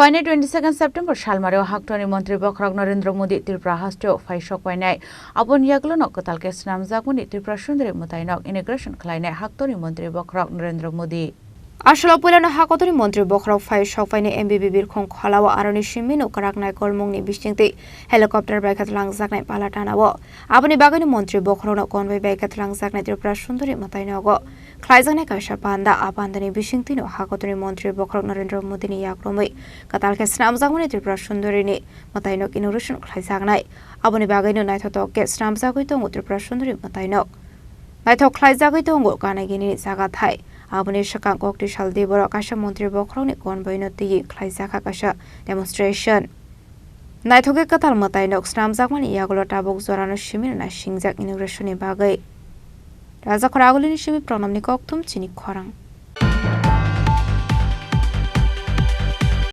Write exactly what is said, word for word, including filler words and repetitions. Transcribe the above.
Phainai twenty second September salmari o haktorni montri bokhorok Narendra Modi Tripura hasteo phai sok painai. Aboni yagulo no kwtal khe swnamjakmani Tripura Sundari mwtainok inauguration khlainai haktorni montri bokhorok Narendra Modi. Asolo puilano haktorni montri bokhorok phai sok painai M B B birkhong kholao aroni simi no kwrak naikolmungni bisingtwi helicopter bai khe twlangjaknai palatanao. Aboni bagwino montri bokhorokno konvoi bai khe twlangjaknai Tripura Sundari mwtainogo khlaijaknai kaisa panda. A pandani bisingtwino haktorni montri bokhorok Narendra Modini yakromwi kwtal khe swnamjakmani Tripura Sundarini mwtainok inauguration khlaijaknai. Aboni bagwino naithotok khe swnamjagwi tongo Tripura Sundari mwtainok. Naithok khlaijagwi tongo Kanaginini jagathai. Aboni swkang kokti sal diborok kaisa montri bokhorokni konvoino twiwi khlaijakha kaisa demonstration. Naithokhe kwtal mwtainok swnamjakmani yagulo tabuk jorano simi rwna singjak inaugurationni bagwi. Rajakhor Agulini simi Pranamni kokthum chini khorang.